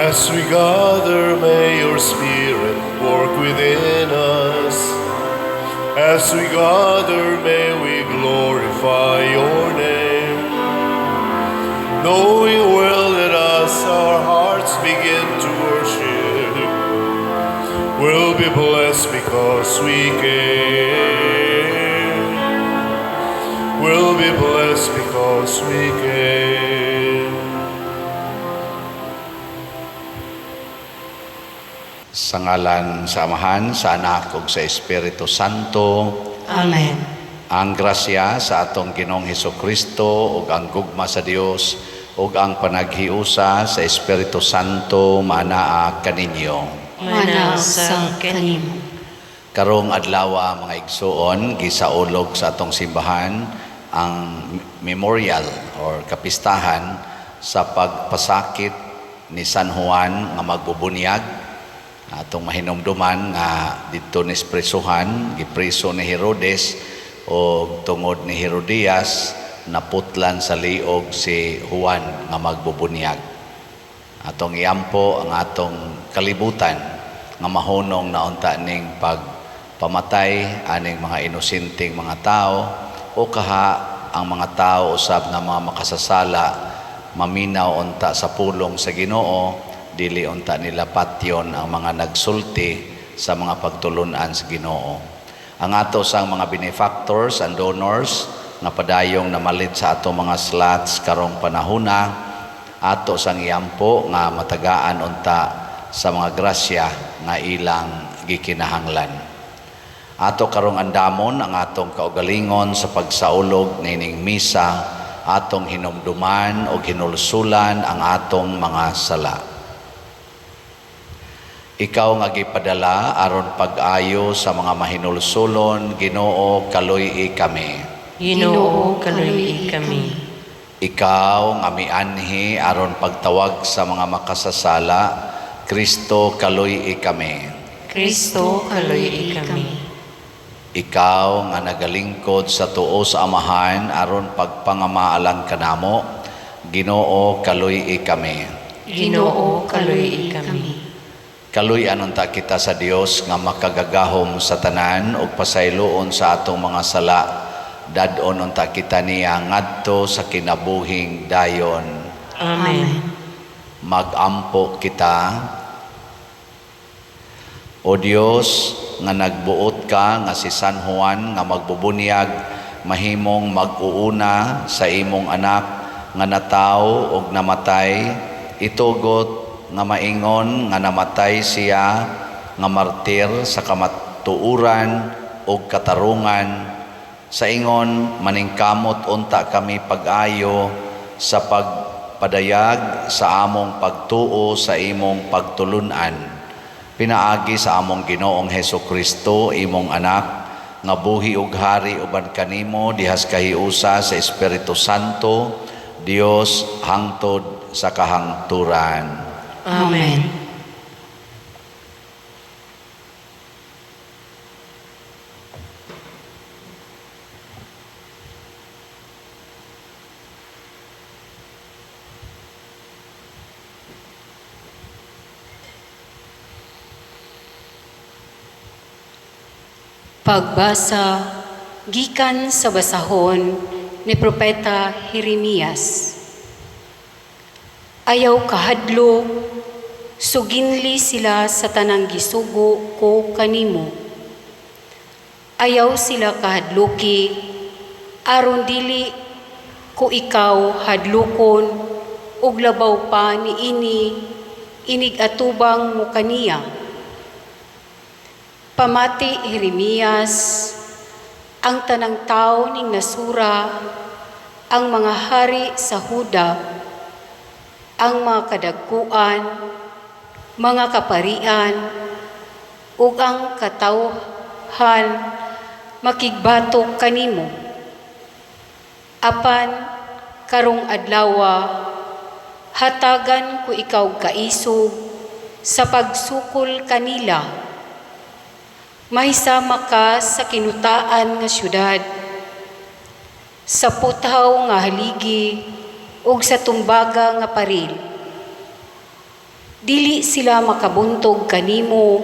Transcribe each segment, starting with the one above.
As we gather, may your Spirit work within us. As we gather, may we glorify your name. Knowing well that as our hearts begin to worship, we'll be blessed because we came. We'll be blessed because we came. Sa ngalan sa Amahan, sa Anak ug sa Espiritu Santo. Amen. Ang grasya sa atong Ginoong Hesukristo ug ang gugma sa Dios ug ang panaghiusa sa Espiritu Santo maanaa kaninyo. Mana sa kanimo. Karong adlaw, mga igsuon, gisaulog sa atong simbahan ang memorial or kapistahan sa pagpasakit ni San Juan nga magbubunyag. Atong mahinumduman nga didto ni presuhan, gipreso ni Herodes o tungod ni Herodias naputlan sa liog si Juan nga magbubunyag. Atong iampo ang atong kalibutan nga mahunong na unta ning pagpamatay aning mga inosenteng mga tao o kaha ang mga tao usab nga mga makasasala maminaw unta sa pulong sa Ginoo, dili unta nila patyon ang mga nagsulti sa mga pagtulunan sa Ginoo. Ang ato sang mga benefactors and donors nga padayong namalit sa ato mga slots karong panahona, ato sang iampo nga matagaan unta sa mga grasya nga ilang gikinahanglan. Ato karong andamon ang atong kaugalingon sa pagsaulog nining misa, atong hinumduman o hinulsulan ang atong mga sala. Ikaw nga gipadala aron pag-ayo sa mga mahinulsulon, Ginoo, kaluy-i kami. Ginoo, kaluy-i kami. Ikaw nga mianhi aron pagtawag sa mga makasasala, Kristo, kaluy-i kami. Kristo, kaluy-i kami. Ikaw nga nagalingkod sa tuo sa Amahan aron pagpangamaalang kanamo, Ginoo, kaluy-i kami. Ginoo, kaluy-i kami. Kaluy-an unta kita sa Dios nga makagagahom sa tanan ug pasayloon sa atong mga sala. Dad-on unta kita niya ngadto sa kinabuhing dayon. Amen. Magampo kita. O Dios, nga nagbuot ka nga si San Juan nga magbubunyag mahimong mag-uuna sa imong anak nga nataw og namatay, itugot nga maingon nga namatay siya nga martir sa kamatuoran ug katarungan, sa ingon maningkamot unta kami pag-ayo sa pagpadayag sa among pagtuo sa imong pagtulun-an, pinaagi sa among Ginoong Hesukristo, imong anak, nga buhi ug hari uban kanimo dihas kahiusa sa Espiritu Santo, Dios, hangtod sa kahangturan. Amen. Pagbasa gikan sa basahon ni Propeta Jeremias. Ayaw kahadlok, suginli sila sa tanang gisugo ko kanimo. Ayaw sila kahadluki, aron dili ko ikaw hadlukon ug labaw pa niini inig atubang mo kaniya. Pamati, Jeremias, ang tanang tao ning nasura, ang mga hari sa Huda, ang mga kadagkuan, mga kaparian, ug ang katawhan makigbatok kanimo. Apan karong adlawa, hatagan ko ikaw kaisog sa pagsukol kanila. Mahisama ka sa kinutaan nga syudad, sa puthaw nga haligi, ug sa tumbaga nga paril. Dili sila makabuntog kanimo,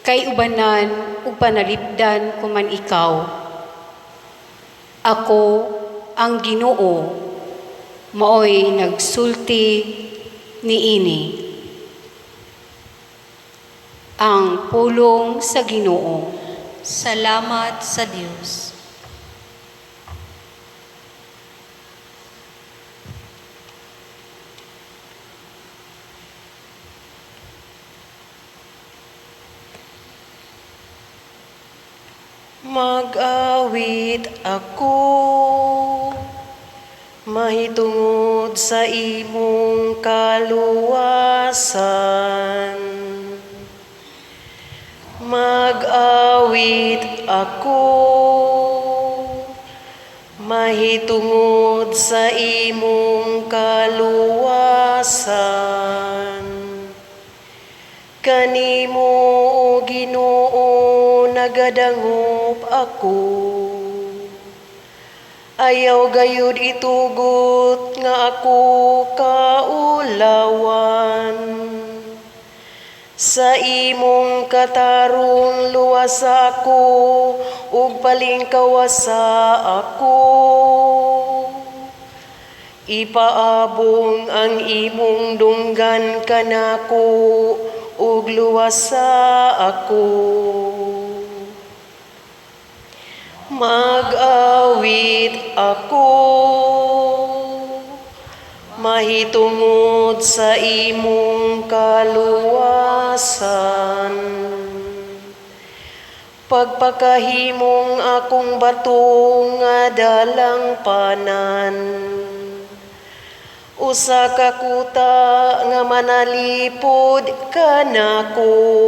kay ubanan ug panalipdan ko man ikaw. Ako ang Ginoo, maoy nagsulti niini. Ang pulong sa Ginoo. Salamat sa Dios. Mag-awit ako mahitungod sa imong kaluwasan. Mag-awit ako mahitungod sa imong kaluwasan. Kanimo, o Ginoo, nagadangop ako. Ayaw gayud itugot nga ako kaulawan. Sa imong katarong luwasa ako ug palingkawasa ako. Ipaabong ang imong dunggan kanako ug luwasa ako. Mag-awit ako mahitungod sa imong kaluwasan. Pagpakahimong akong bato nga dalangpanan, usa ka kuta nga manalipod kanako.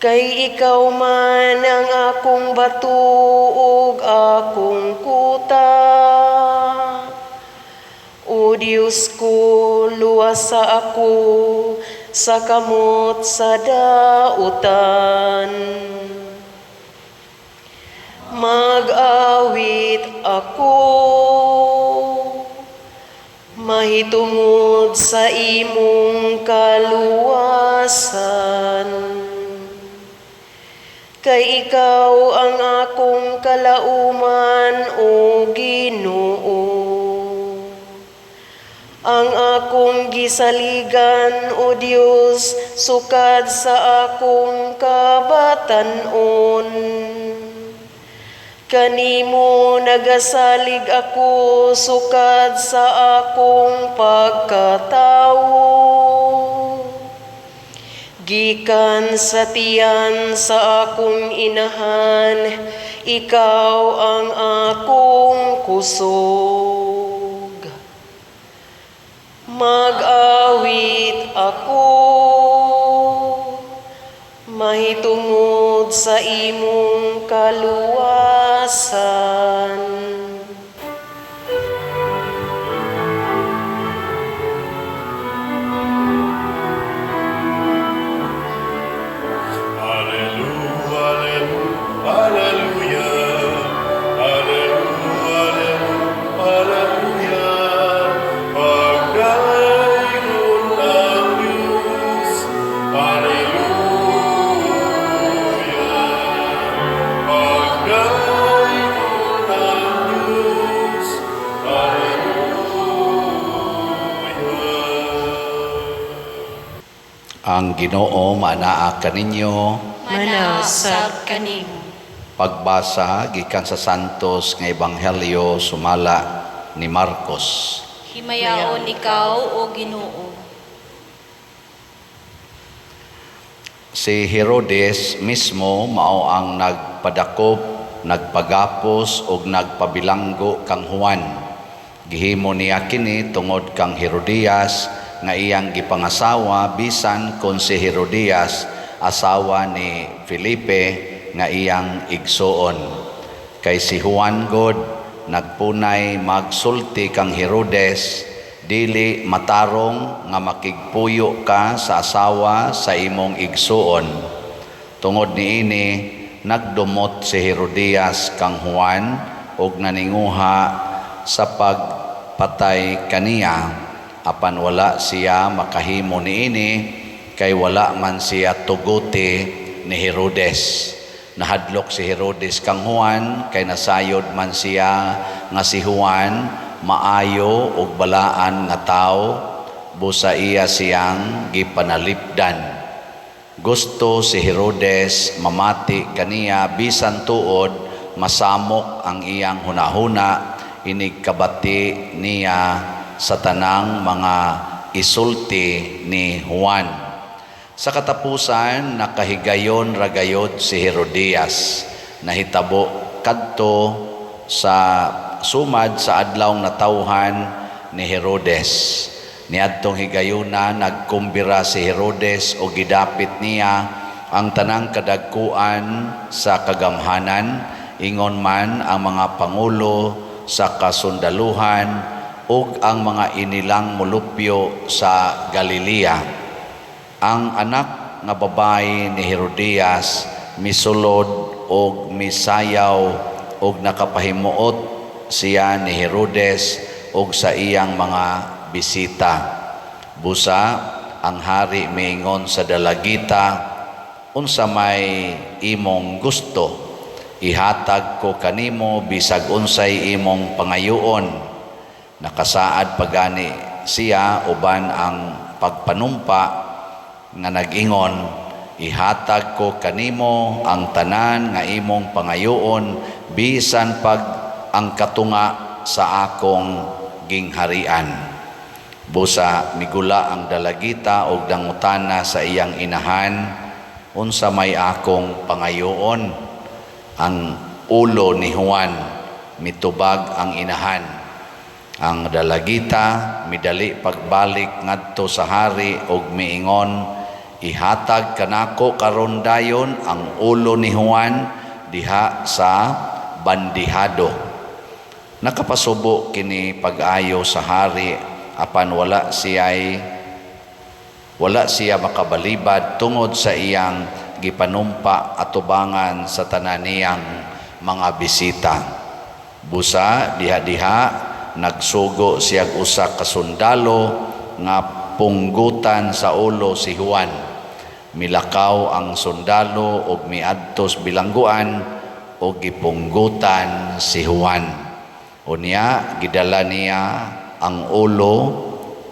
Kay ikaw man ang akong bato ug akong kuta. O Dios ko, luwasa ako sa kamot sa dautan. Mag-awit ako mahitungod sa imong kaluwasan. Kay ikaw ang akong kalauman, O Ginoo. Ang akong gisaligan, O Dios, sukad sa akong kabatan-on. Kanimo nagasalig ako sukad sa akong pagkatawo. Gikan sa tiyan sa akong inahan, ikaw ang akong kusog. Mag-awit ako mahitungod sa imong kaluwasan. Ang Ginoo maanaa kaninyo, Manausab kanimo. Pagbasa gikan sa Santos nga Ebanghelyo sumala ni Marcos. Himayaon ikaw, O Ginoo. Si Herodes mismo mao ang nagpadakop, nagpagapos ug nagpabilanggo kang Juan. Gihimo niya kini tungod kang Herodias nga iyang gipangasawa, bisan kon si Herodias asawa ni Felipe nga iyang igsuon. Kay si Juan god nagpunay magsulti kang Herodes, dili matarong nga makigpuyo ka sa asawa sa imong igsuon. Tungod niini nagdumot si Herodias kang Juan ug naninguha sa pagpatay kaniya. Apan wala siya makahimo niini kay wala man siya tuguti ni Herodes. Nahadlok si Herodes kang Juan kay nasayod man siya nga si Juan maayo ug balaan nga tawo, busa iya siyang gipanalipdan. Gusto si Herodes mamati kaniya bisan tuod masamok ang iyang hunahuna inig kabati niya sa tanang mga isulti ni Juan. Sa katapusan, nakahigayon ragayod si Herodias. Nahitabo kadto sa sumad sa adlawng natawhan ni Herodes. Niadtong higayuna, nagkumbira si Herodes o gidapit niya ang tanang kadagkuan sa kagamhanan, ingon man ang mga pangulo sa kasundaluhan ug ang mga inilang molupyo sa Galilea. Ang anak nga babae ni Herodias misulod og misayaw og nakapahimuot siya ni Herodes og sa iyang mga bisita. Busa ang hari miingon sa dalagita, "Unsa may imong gusto? Ihatag ko kanimo bisag unsay imong pangayoon." Nakasaad pagani siya uban ang pagpanumpa nga nag-ingon, "Ihatag ko kanimo ang tanan nga imong pangayoon bisan pag ang katunga sa akong gingharian." Busa migula ang dalagita og nangutana sa iyang inahan, "Unsa may akong pangayoon?" "Ang ulo ni Juan." Mitubag ang inahan. Ang dalagita midali pagbalik ngadto sa hari og miingon, "Ihatag kanako karon dayon ang ulo ni Juan diha sa bandihado." Nakapasubo kini pag-ayo sa hari, apan wala siya makabalibad tungod sa iyang gipanumpa atubangan sa tanan niyang mga bisita. Busa diha-diha nagsugo siya usa ka sundalo nga punggutan sa ulo si Juan. Milakaw ang sundalo og miadto sa bilangguan og gipunggutan si Juan. Unya gidala niya ang ulo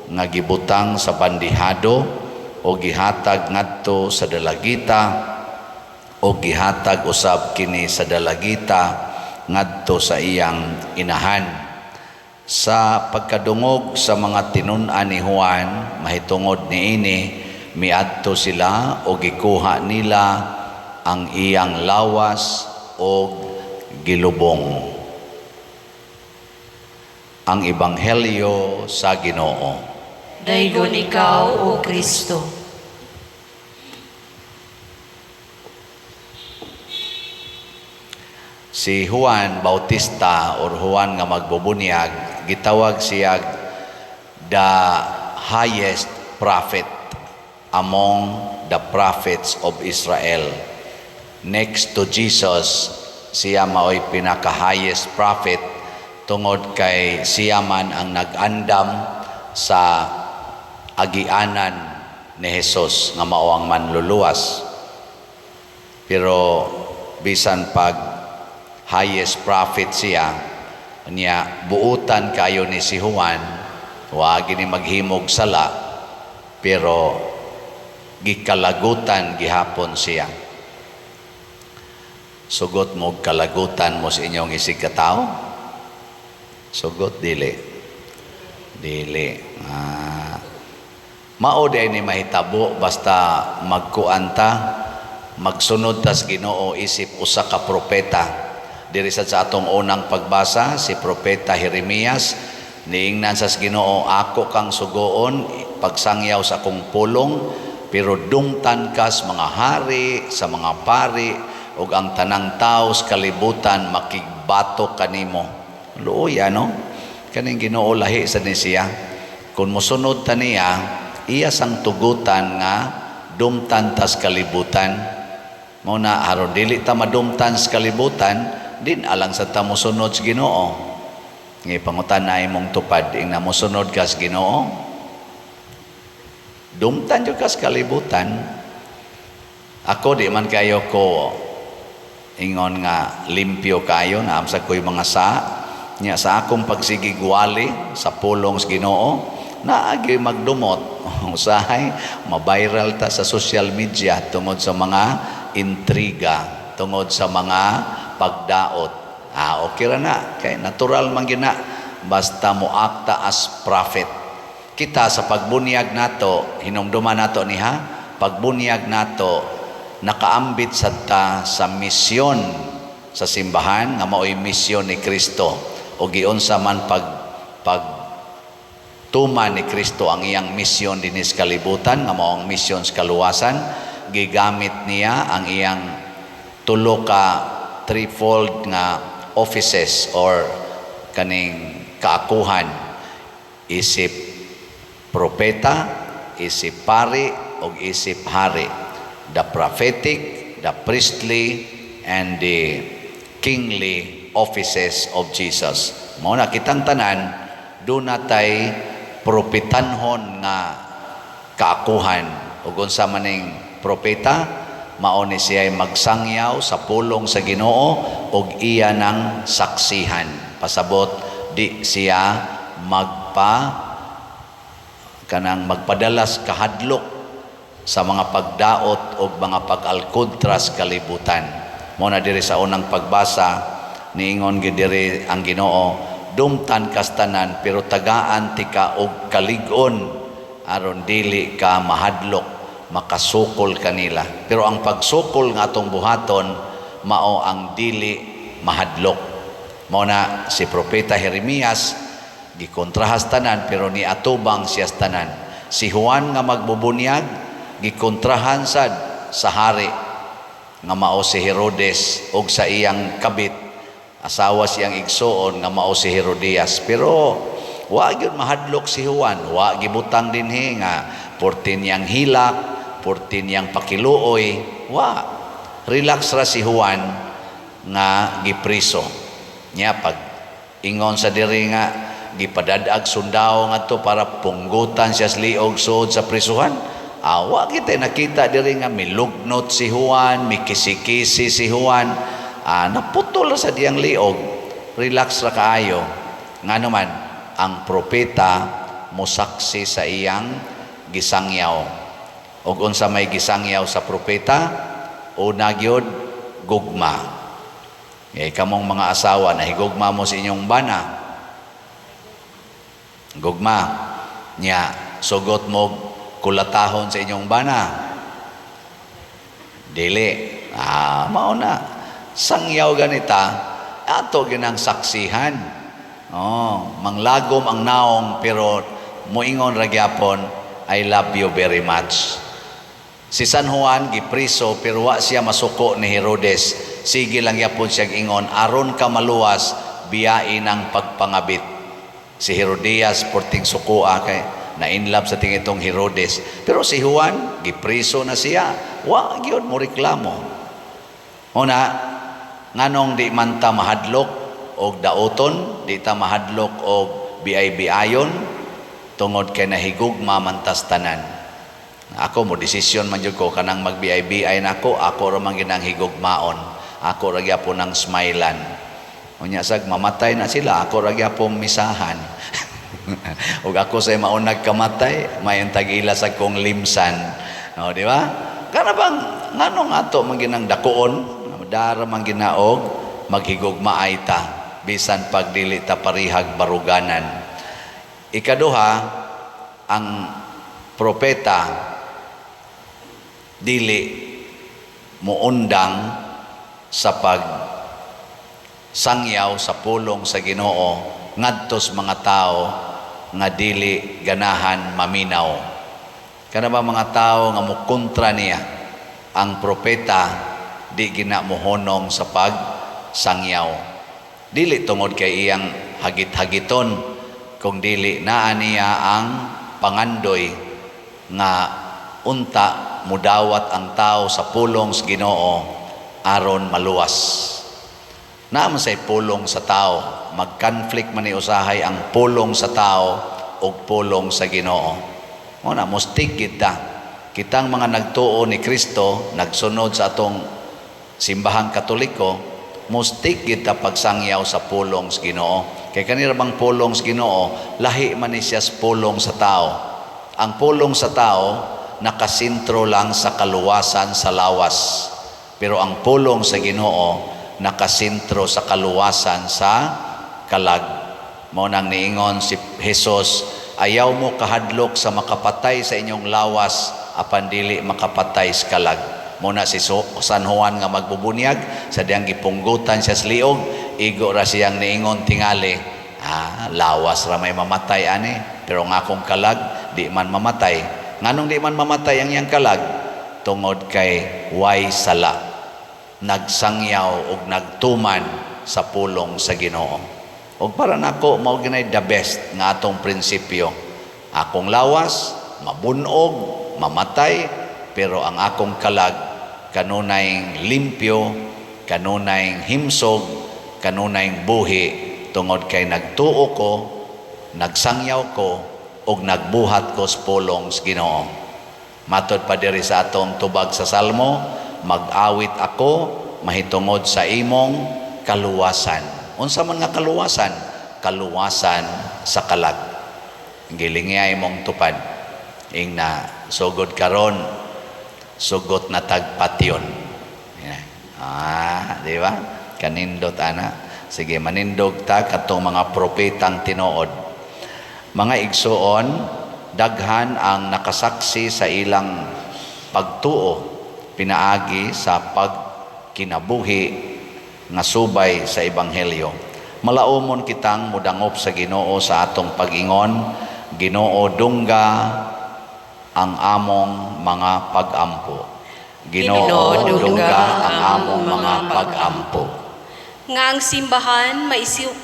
nga gibutang sa bandihado o gihatag ngadto sa dalagita, o gihatag usab kini sa dalagita ngadto sa iyang inahan. Sa pagkadungog sa mga tinun-an ni Juan mahitungod niini, miadto sila o gikuha nila ang iyang lawas og gilubong. Ang Ebanghelyo sa Ginoo. Daygon ikaw, O Kristo. Si Juan Bautista or Juan nga magbubunyag, gitawag siya the highest prophet among the prophets of Israel. Next to Jesus, siya maoy pinaka-highest prophet tungod kay siya man ang nag-andam sa agianan ni Jesus nga mao ang manluluwas. Pero bisan pag highest prophet siya, niya buutan kayo ni si Juan, wa gini maghimog sala, pero gikalagutan gihapon siya. Sugot mo kalagutan mo sa inyong isig katawo? Sugot dili. Dili. Mao di ni mahitabo basta magkuan ta, magsunod tas Ginoo isip usa ka propeta. Diri sa atong unang pagbasa, si propeta Jeremias niingnan sa Ginoo, "Ako kang sugoon pagsangyaw sa akong pulong, pero dungtan kas mga hari, sa mga pari ug ang tanang tawo sa kalibutan makigbato kanimo." Luoy ano? Kaning Ginoo lahi sa ni siya. Kung mosunod ta niya, iya sang tugutan nga dumtan tas kalibutan. Mao na aron dili ta madumtan sa kalibutan, din alang sa ta mosunod sa Ginoo. Ngay pangutan na imong tupad, ing na mosunod ka sa Ginoo. Dumtan jud kas kalibutan. Ako di man kayo ko ingon nga limpyo kayo, naamsag ko'y mga sa nya sa akong pagsigigwali sa pulong sa Ginoo, naagi magdumot. Usahay ma-viral ta sa social media tungod sa mga intriga, tungod sa mga pagdaot. Okay ra na kay natural man gina basta mo akta as prophet. Kita sa pagbunyag nato, hinumduman nato niha, pagbunyag nato nakaambit sad ta sa misyon sa simbahan nga maoy misyon ni Kristo o giunsa man pag pag tuman ni Kristo ang iyang misyon dinhi sa kalibutan nga mao ang misyon sa kaluwasan. Gigamit niya ang iyang tulo ka threefold nga offices or kaning kaakuhan, isip propeta, isip pari ug isip hari, the prophetic, the priestly and the kingly offices of Jesus. Mao na kitang tanan duna tay propetanhon nga kaakuhan. Ug unsa maning propeta? Mao ni siya magsangyaw sa pulong sa Ginoo ug iya nang saksihan. Pasabot di siya magpa kanang magpadalas kahadlok sa mga pagdaot o mga pag-alkontra sa kalibutan. Mao na diri sa unang pagbasa, niingon gid diri ang Ginoo, dumtan kastanan pero tagaan tika og kalig-on aron dili ka mahadlok, makasukol kanila. Pero ang pagsukol nga atong buhaton mao ang dili mahadlok. Mao na si Propeta Jeremias gikontrahas tanan pero niatubang siya tanan. Si Juan nga magbubunyag gikontrahan sad sa hari nga mao si Herodes og sa iyang kabit, asawa siyang igsuon nga mao si Herodias, pero wa gyud mahadlok si Juan. Wa gibutang dinhi nga porti niyang hilak, porti niyang pakiluoy. Wa, relax ra si Juan nga gipriso niya. Pag ingon sa diri nga gipadad-ag sundao ngadto para punggutan siya sa liog suod sa prisuhan, awa kita nakita diri nga milugnot si Juan, mikisi-kisi si Juan. Naputol sa diyang liog, relax ra kaayo. Ngano man, ang propeta mosaksi sa iyang gisangyaw. Ug unsa may gisangyaw sa propeta? Una gyud, gugma. Kay kamong mga asawa, nahigugma mo sa inyong bana. Gugma niya, sugot mo kulatahon sa inyong bana? Dili. Mao na. Sangyaw ganita, ato ginang saksihan. Oh, manglagom ang naong pero moingon ra gyapon, "I love you very much." Si San Juan gipriso pero wa siya masuko ni Herodes. Sige lang gyapon siya ingon, "Aron ka maluwas, biyain ang pagpangabit." Si Herodias porting sukoa kay na in love sa tingitong Herodes. Pero si Juan gipriso na siya, wa gyud mo reklamo. Una, nganong di man ta mahadlok og daoton, di ta mahadlok og biay-biayon? Tungod kay nahigugma man tas tanan. Ako mo desisyon man jud ko kanang magbiay-biay nako, ako ra man ginang higugmaon. Ako ra gyapon ang smilean. Unya sag mamatay na sila, ako ra gyapon misahan. Ug ako say maunag kamatay, may tag-ila sa kong limsan. O, di ba? Kana bang nganong ato man ginang dakuon, dara man ginaog maghigugmaay ta bisan pag dili ta parihag baruganan. Ikaduha, ang propeta dili muundang sa pag sangyaw sa pulong sa Ginoo ngadto sa mga tao nga dili ganahan maminaw. Kana ba mga tao nga mukontra niya, ang propeta di gina mohonong sa pagsangyaw. Dili tungod kay iyang hagit-hagiton, kung dili naa niya ang pangandoy nga unta mudawat ang tao sa pulong sa Ginoo aron maluwas. Naa man say pulong sa tao, mag-conflict man ni usahay ang pulong sa tao ug pulong sa Ginoo. Mo na mustig kita. Kitang mga nagtuo ni Kristo, nagsunod sa atong simbahang Katoliko, mustig kita pagsangyaw sa pulong sa Ginoo. Kay kanira bang pulong sa Ginoo, lahi man ni siya sa pulong sa tao. Ang pulong sa tao nakasentro lang sa kaluwasan sa lawas. Pero ang pulong sa Ginoo nakasentro sa kaluwasan sa kalag. Mao nang niingon si Jesus, ayaw mo kahadlok sa makapatay sa inyong lawas apan dili makapatay sa kalag. Muna si San Juan nga magbubunyag sa diyang gipunggutan siya sa liog, igo ra siyang niingon tingali, lawas ra may mamatay ani, pero ang akong kalag di man mamatay. Nganong di man mamatay ang iyang kalag? Tungod kay way sala, nagsangyaw og nagtuman sa pulong sa Ginoo. Og para nako mao ginay the best nga atong prinsipyo. Akong lawas mabunog, mamatay, pero ang akong kalag kanunay limpyo, kanunay himsog, kanunay buhi, tungod kay nagtuo ko, nagsangyaw ko, ug nagbuhat ko sa pulong sa Ginoo. Matod pa diri sa atong tubag sa Salmo, mag-awit ako mahitungod sa imong kaluwasan. Unsa man nga kaluwasan? Kaluwasan sa kalag. Gilingya imong tupad. Ing na sugod karon, sugot na tagpatyon. Di ba? Kanindot ana. Sige, manindog ta katong mga propetang tinuod. Mga igsuon, daghan ang nakasaksi sa ilang pagtuo pinaagi sa pagkinabuhi nga subay sa ebanghelyo. Malaumon kitang mudangop sa Ginoo sa atong pag-ingon, Ginoo, dungga ang among mga pag-ampo. Ginoo, dungga ang among mga pag-ampo. Nga ang simbahan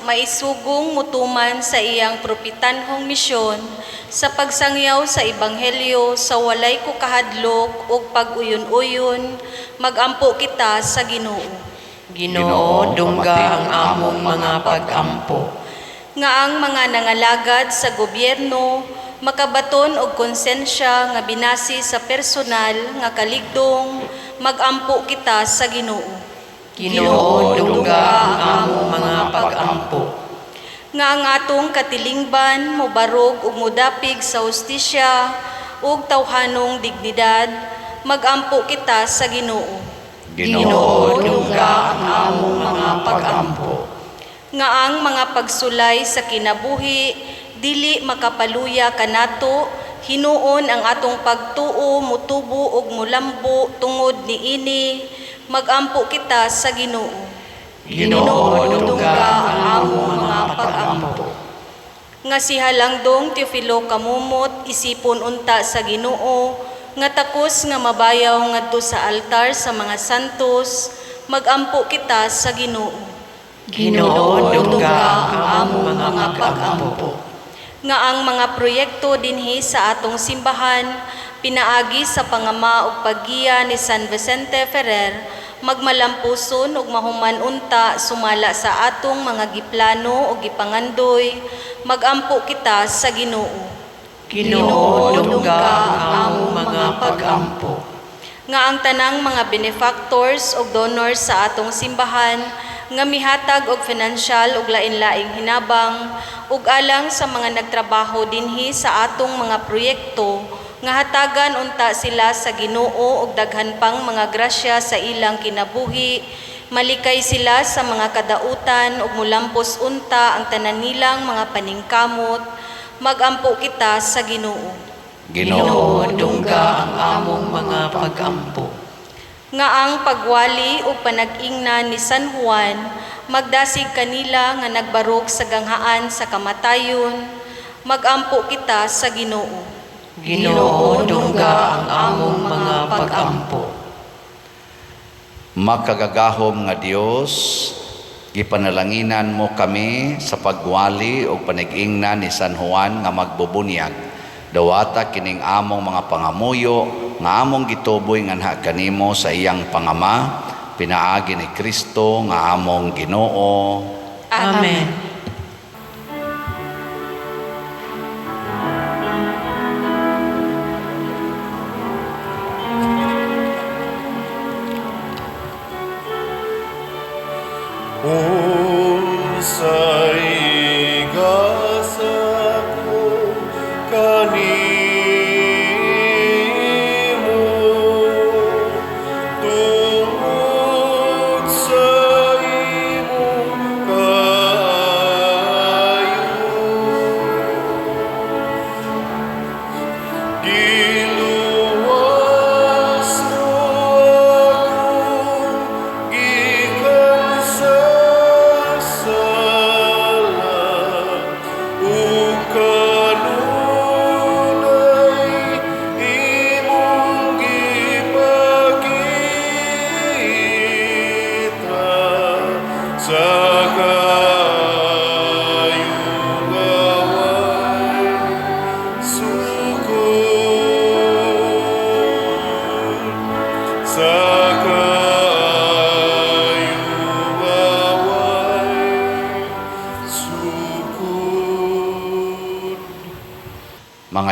maisugong mutuman sa iyang propitanhong misyon sa pagsangyaw sa ebanghelyo sa walay ko kahadlok ug pag-uyon-uyon, magampo kita sa Ginoo. Ginoo, dungga ang among mga pag-ampo. Nga ang mga nangalagad sa gobyerno makabaton og konsensya nga binasi sa personal nga kaligdong, magampo kita sa Ginoo. Ginoo, dungga ang among mga pag-ampo. Nga ang atong katilingban mobarog ug modapig sa hustisya ug tawhanong dignidad, magampo kita sa Ginoo. Ginoo, dungga ang among mga pag-ampo. Nga ang mga pagsulay sa kinabuhi dili makapaluya kanato, hinuon ang atong pagtuo mutubo ug mulambo tungod niini, magampo kita sa Ginoo. Ginoo, dungga ang among mga pag-ampo. Nga si Halangdong Teofilo Camomot isipon unta sa Ginoo, nga takos nga mabayaw ngadto sa altar sa mga santos, magampo kita sa Ginoo. Ginoo, dungga ang among mga pag-ampo. Nga ang mga proyekto dinhi sa atong simbahan pinaagi sa pangama ug paggiya ni San Vicente Ferrer magmalampuson ug mahuman unta sumala sa atong mga giplano ug gipangandoy, magampo kita sa Ginoo. Ginoo, dungga ang among mga pag-ampo. Nga ang tanang mga benefactors ug donors sa atong simbahan nga mihatag og financial ug lain-laing hinabang ug alang sa mga nagtrabaho dinhi sa atong mga proyekto, nga hatagan unta sila sa Ginoo og daghan pang mga grasya sa ilang kinabuhi, malikay sila sa mga kadautan ug mulampos unta ang tanan nilang mga paningkamot, magampo kita sa Ginoo. Ginoo, dungga ang among mga pag-ampo. Nga ang pagwali o panag-ingna ni San Juan magdasig kanila nga nagbarog sa ganghaan sa kamatayon, magampo kita sa Ginoo. Ginoo, dungga ang among mga pag-ampo. Makagagahom nga Dios, gipanalanginan mo kami sa pagwali o panag-ingna ni San Juan nga magbubunyag. Dawata kining among mga pangamuyo nga among gituboy nganha kanimo sa iyang pangama, pinaagi ni Kristo nga among Ginoo. Amen.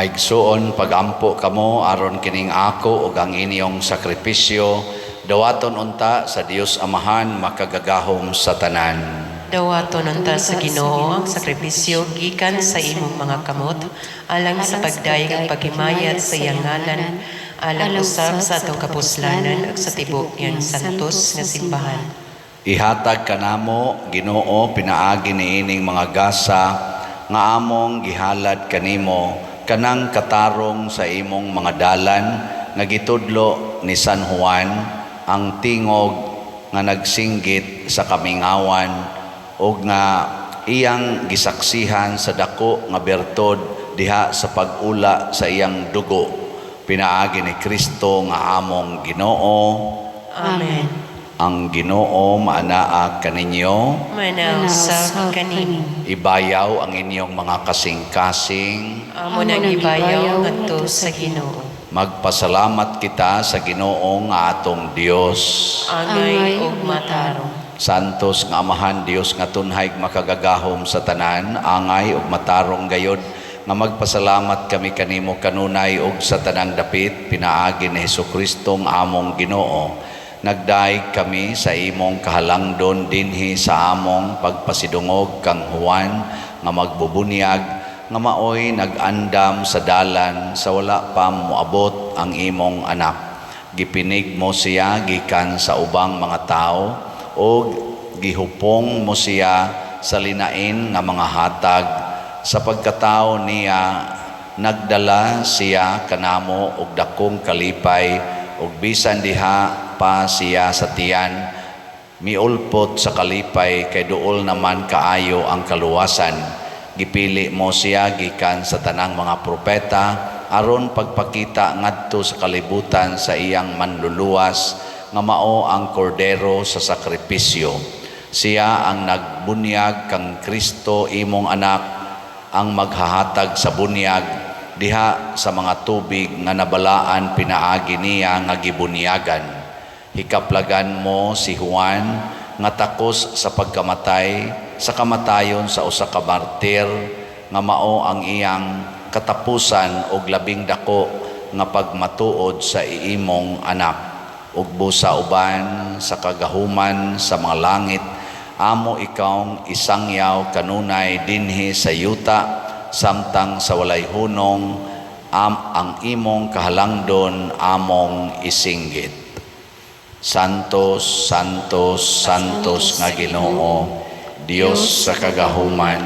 Mga igsuon, pagampo kamo aron kining ako ug ang inyong sakripisyo dawaton unta sa Dios Amahan makagagahom sa tanan. Dawaton unta sa Ginoo ang sakripisyo gikan sa imong mga kamot, alang sa pagdayeg ug paghimayat sa iyang ngalan, alang usab sa atong kapuslanan ug sa tibuok niyang santos nga simbahan. Ihatag kanamo, Ginoo, pinaagi niining mga gasa nga among gihalad kanimo, kanang katarong sa imong mga dalan nga gitudlo ni San Juan, ang tingog nga nagsinggit sa kamingawan ug nga iyang gisaksihan sa dako nga bertod diha sa pag-ula sa iyang dugo, pinaagi ni Kristo nga among Ginoo. Amen. Ang Ginoo maanaa kaninyo. Manausab kanimo. Ibayaw ang inyong mga kasing-kasing. Amo nang ibayaw ngadto sa Ginoo. Magpasalamat kita sa Ginoo nga atong Dios. Angay ug matarong. Santos nga Amahan, Dios nga tunhay makagagahom sa tanan, angay ug matarong gayod nga magpasalamat kami kanimo kanunay ug sa tanang dapit pinaagi ni Hesukristo nga among Ginoo. Nagdaig kami sa imong kahalangdon dinhi sa among pagpasidungog kang Juan nga magbubunyag nga maoy nag-andam sa dalan sa wala pa moabot ang imong anak. Gipinig mo siya gikan sa ubang mga tao ug gihupong mo siya sa linain nga mga hatag. Sa pagkatao niya nagdala siya kanamo og dakong kalipay ug bisan diha pa siya sa tiyan miulpot sa kalipay kay duol naman kaayo ang kaluwasan. Gipili mo siya gikan sa tanang mga propeta aron pagpakita ngadto sa kalibutan sa iyang manluluwas nga mao ang kordero sa sakripisyo. Siya ang nagbunyag kang Kristo imong anak, ang maghahatag sa bunyag diha sa mga tubig nga nabalaan pinaagi niya nga gibunyagan. Hikaplagan mo si Juan nga takos sa pagkamatay, sa kamatayon sa usa ka martir nga mao ang iyang katapusan og labing dako nga pagmatuod sa imong anak. Ug busa uban sa kagahuman sa mga langit, amo ikawng isangyaw kanunay dinhi sa yuta, samtang sa walay hunong ang imong kahalangdon among isinggit. Santos, Santos, Santos nga Ginoo, Dios sa kagahuman,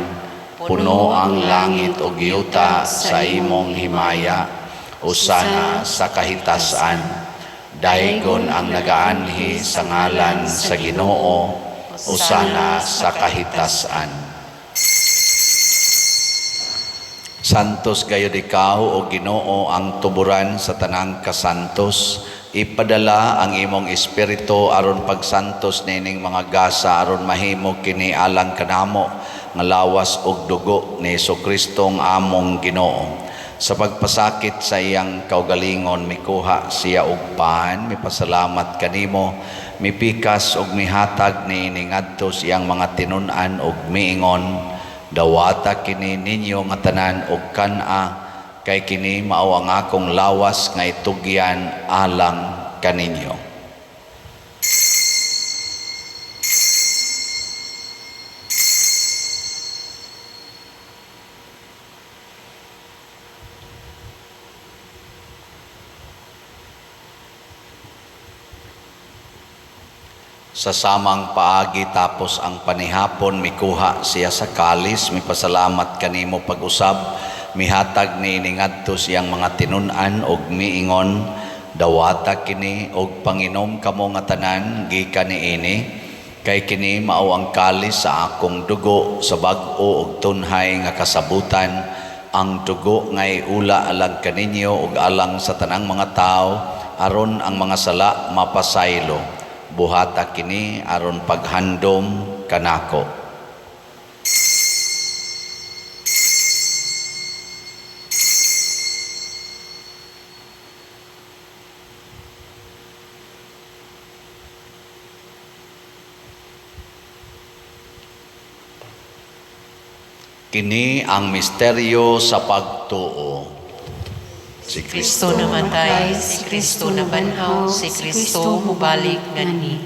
puno ang langit ug yuta sa imong himaya, usana sa kahitasan. Daygon ang nagaanhi sa ngalan sa Ginoo, usana sa kahitasan. Santos gayud ikaw o Ginoo ang tuburan sa tanang kasantos. Ipadala ang imong espiritu aron pagsantos nining mga gasa aron mahimo kini alang kanamo nga lawas ug dugo ni Hesukristo nga among Ginoo. Sa pagpasakit sa iyang kaugalingon mikuha siya og pan, mipasalamat kanimo, mipikas ug mihatag niini ngadto sa iyang mga tinun-an ug miingon, dawata kini ninyo nga tanan og kan-a, kay kini mao ang akong lawas nga itugyan alang kaninyo. Sa samang paagi tapos ang panihapon, mikuha siya sa kalis, mipasalamat kanimo pag-usab, mihatag niini ngadto siyang mga tinun-an og miingon, dawata kini og panginom kamo nga tanan gikan niini, kay kini mao ang kalis sa akong dugo sa bag-o og tunhay nga kasabutan, ang dugo nga iula alang kaninyo ug alang sa tanang mga tawo aron ang mga sala mapasaylo. Buhata kini aron paghandom kanako. Kini ang misteryo sa pagtuo. Si Kristo Kristo namatay, si Kristo nabanhaw, si Kristo mubalik nganhi.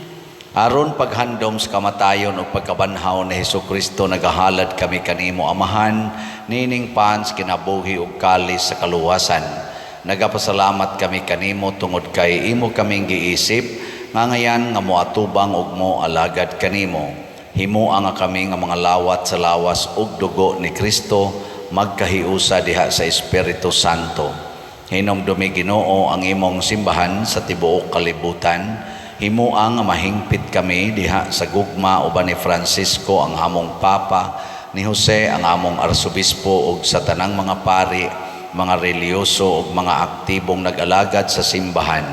Aron paghandom sa kamatayon ug pagkabanhaw ni Hesus Kristo, nagahalad kami kanimo, Amahan, nining pan sa kinabuhi ug kalis sa kaluwasan. Nagapasalamat kami kanimo tungod kay imo kaming giisip nga ngayan nga moatubang ug mo alagad kanimo. Himoa nga kami nga mga lawat sa lawas ug dugo ni Kristo magkahiusa diha sa Espiritu Santo. Hinumdumi, Ginoo, ang imong simbahan sa tibuok kalibutan. Himoa nga mahingpit kami diha sa gugma uban ni Francisco ang among Papa, ni Jose ang among Arsobispo ug sa tanang mga pari, mga relihiyoso ug mga aktibong nag-alagad sa simbahan.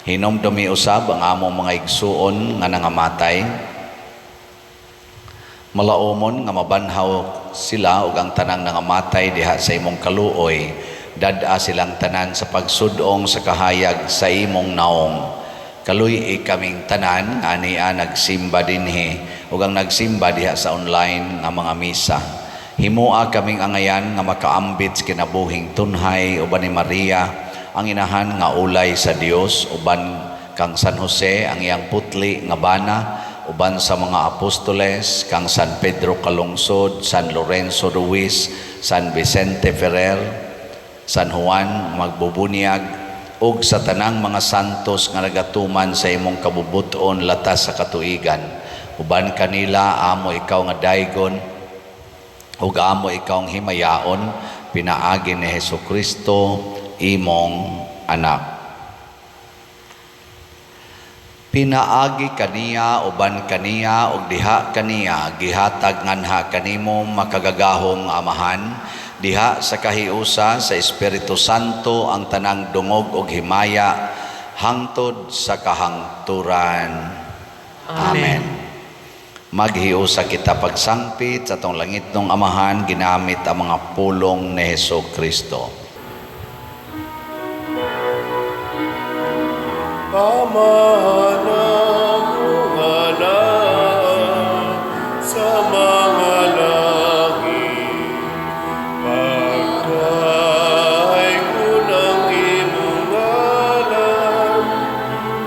Hinumdumi usab ang among mga igsuon nga nangamatay. Malaumon nga mabanhaw sila ug ang tanang nangamatay diha sa imong kaluoy. Dad-a silang tanan sa pagsudong sa kahayag sa imong naong. Kaluy-i kaming tanan nga ania nagsimba dinhi ug ang nagsimba diha sa online nga mga misa. Himoa kaming angayan nga makaambit sa kinabuhing tunhay uban ni Maria ang inahan nga ulay sa Dios, uban kang San Jose ang iyang putli nga bana, uban sa mga apostoles, kang San Pedro Calungsod, San Lorenzo Ruiz, San Vicente Ferrer, San Juan Magbubuniag ug sa tanang mga santos nga nagatuman sa imong kabubut-on latas sa katuigan. Uban kanila amo ikaw nga daygon ug amo ikaw ang himayaon pinaagi ni Hesus Kristo, imong anak. Pinaagi kaniya, uban kaniya ug diha kaniya, gihatag nganha kanimo, makagagahom nga Amahan, diha sa kahiusa sa Espiritu Santo, ang tanang dungog ug himaya hangtod sa kahangturan. Amen. Maghiusa kita pagsangpit sa atong langitnong Amahan ginamit ang mga pulong ni Hesus Kristo. Amahan among naa sa mga langit, pagdaygon ang imong ngalan,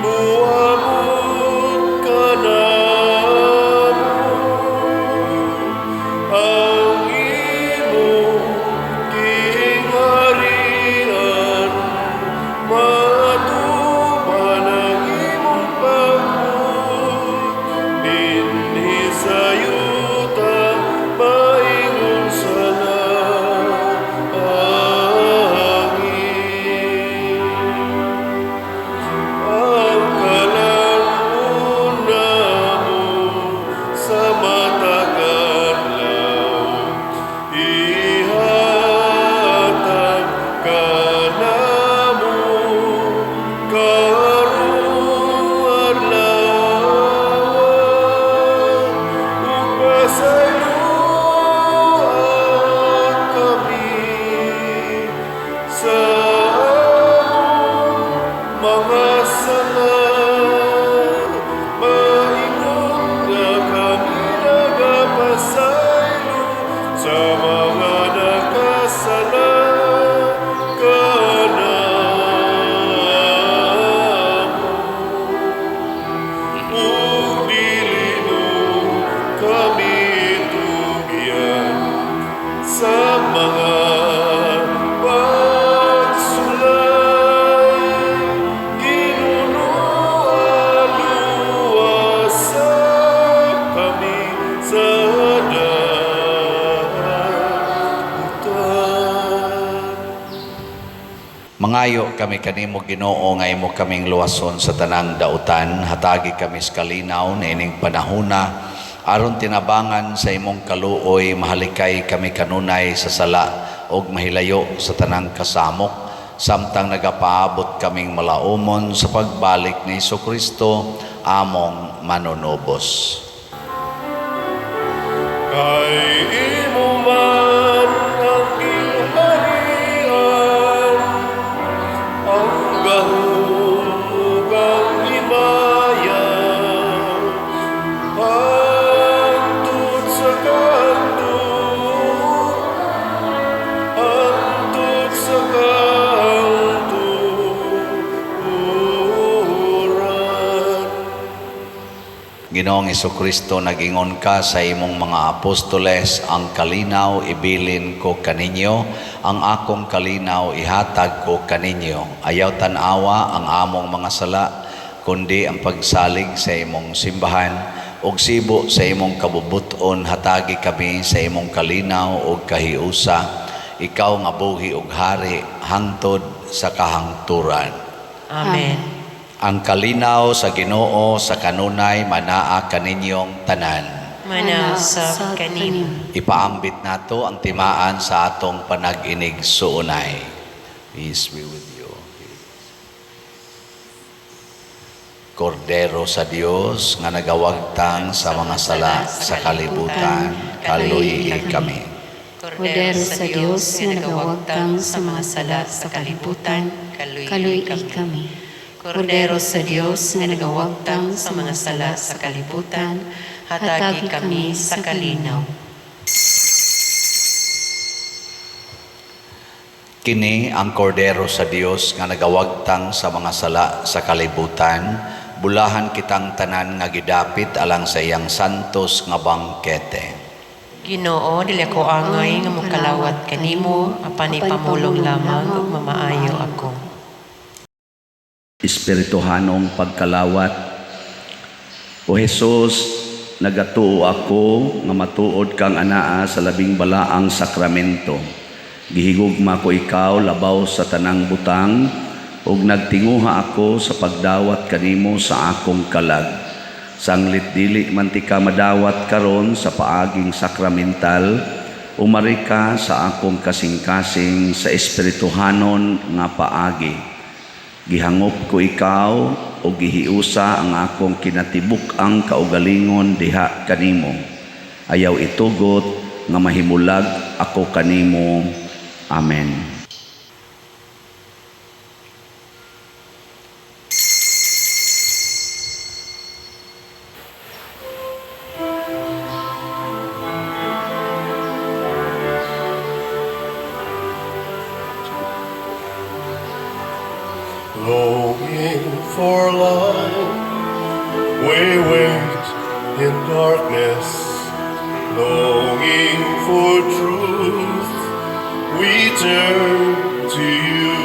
muabot kanamo ang imong gingharian, matuman ang imong pagbuot dinhi sa yuta maingon sa langit. Ang kalan-on namo sa matag adlaw, ihatag kanamo karong adlaw, ug pasayloa kami sa among mga sala, maingon nga kami nagapasaylo sa mga nakasala kanamo. Ug dili mo kami tugyan sa mga pagsulay. Ginoo, luwasa kami sa dautan. Mangayo kami kanimo, Ginoo, nga imo kaming luwason sa tanang dautan. Hatagi kami sa kalinaw niining panahuna aron tinabangan sa imong kaluoy mahalikay kami kanunay sa sala ug mahilayo sa tanang kasamok samtang nagapaabot kaming malaumon sa pagbalik ni Kristo among manunubos. Kay imo man ang gingharian, ang gahom ug ang himaya, hangtod sa kahangturan, hangtod sa kahangturan. Ginoong Kristo, nagingon ka sa imong mga apostoles, "Ang kalinaw ibilin ko kaninyo, ang akong kalinaw ihatag ko kaninyo." Ayaw tan-awa ang among mga sala, kundi ang pagsalig sa imong simbahan, ug sibo sa imong kabubuton, hatagi kami sa imong kalinaw ug kahiusa, ikaw nga buhi ug hari hangtod sa kahangturan. Amen. Ang kalinaw sa Ginoo sa kanunay manaa kaninyong tanan. Manaa usab kanimo. Ipaambit nato ang timaan sa atong panag-inig-suunay. Peace be with you. Kordero sa Dios nga nagawagtang sa mga sala sa kalibutan, kaluyi kami. Kordero sa Dios nga nagawagtang sa mga sala sa kalibutan, kaluyi kami. Kordero sa Dios nga nagawagtang sa mga sala sa kalibutan, hatagi kami sa kalinaw. Kini ang kordero sa Dios nga nagawagtang sa mga sala sa kalibutan, bulahan kitang tanan nga gidapit alang sa iyang santos nga bangkete. Ginoo, dili ako angay nga mokalawat kanimo, apan ipamulong lamang ug mamaayo ako. Espirituhanong pagkalawat. O Jesus, nagatuo ako nga matuod kang anaa sa labing balaang sakramento. Gihigugma ko ikaw labaw sa tanang butang ug nagtinguha ako sa pagdawat kanimo sa akong kalag. Sanglit dili man tika madawat karon sa paaging sakramental, umari ka sa akong kasing-kasing sa espirituhanon nga paagi. Gihangop ko ikaw o gihiusa ang akong kinatibuk-ang kaugalingon diha kanimo. Ayaw itugot nga mahimulag ako kanimo. Amen. Longing for light, we wait in darkness. Longing for truth, we turn to you.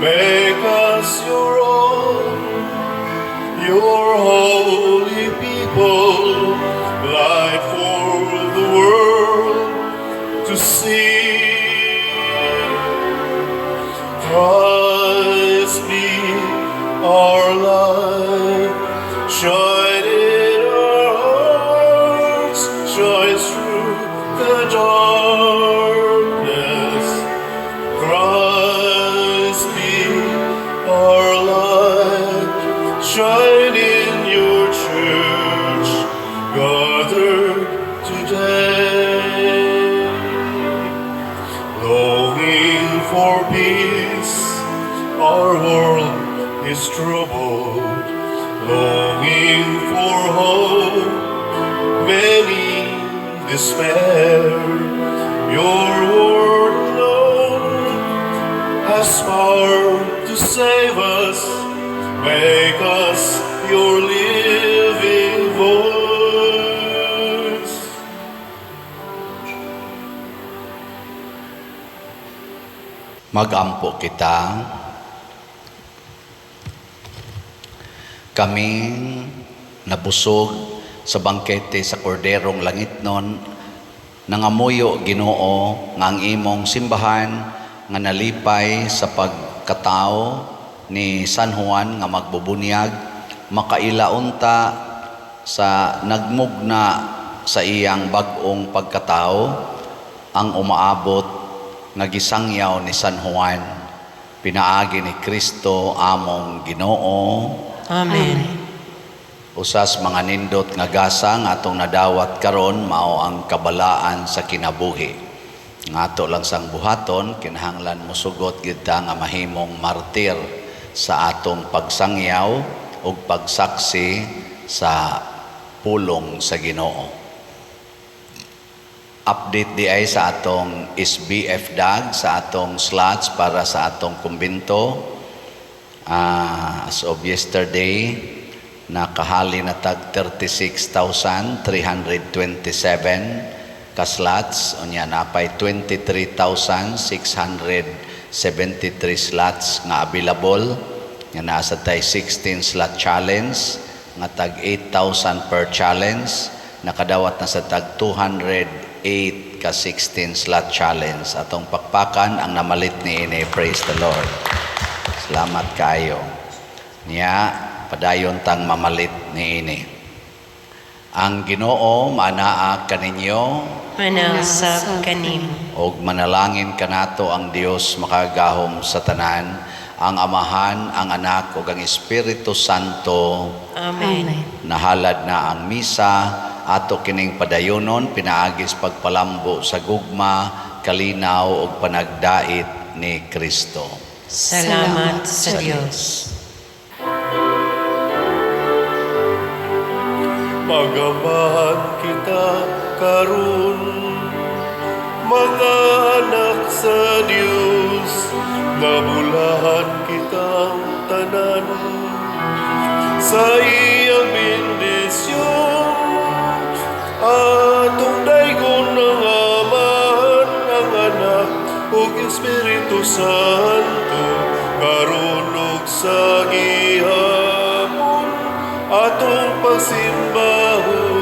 Make us your own, your holy people, light for the world to see. Christ be our light, shine in our hearts, shine through the darkness. Christ be our light, shine in your church, gathered today. Longing for peace, our world is troubled. Longing for hope, many despair. Your word alone has power to save us. Make us your living voice. Magampo kita. Kaming nabusog sa bangkete sa Korderong Langitnon, nangamuyo, Ginoo, nga ang imong simbahan nga nalipay sa pagkatao ni San Juan nga magbubunyag, makaila unta sa nagmugna sa iyang bag-ong pagkatao ang umaabot nga gisangyaw ni San Juan pinaagi ni Kristo among Ginoo. Amen. Usas mga nindot nga gasa nga atong nadawat karon mao ang kabalaan sa kinabuhi. Nga ato lang sang buhaton, kinahanglan mosugot gyud ta nga mahimong martir sa atong pagsangyaw ug pagsaksi sa pulong sa Ginoo. Update di ay sa atong SBF DAG, sa atong slots para sa atong kumbento. As of yesterday, Nakahali na tag 36,327 ka slots, unya napay 23,673 slots nga available, nga naa sa tay 16 slot challenge nga tag 8,000 per challenge. Nakadawat na sa tag 208 ka 16 slot challenge. Atong pakpakan ang namalit niini. Praise the Lord. Salamat kaayo. Niya padayon tang mamalit niini. Ang Ginoo manaa kaninyo. Manaa sab kanimo. Og manalangin kanato ang Dios makagagahom sa tanan, ang Amahan, ang Anak ug ang Espiritu Santo. Amen. Nahalad na ang misa. Ato kining padayonon pinaagi sa pagpalambo sa gugma, kalinaw ug panagdait ni Kristo. Salamat sa Dios. Mag-amahan kita karon, mga anak sa Dios, nabulahan kitang tanan sa iyang bendisyon. Atong daygon ang Amahan, ang Anak ug Espiritu Santo, karon ug sa gihapon, atong pagsimbahon.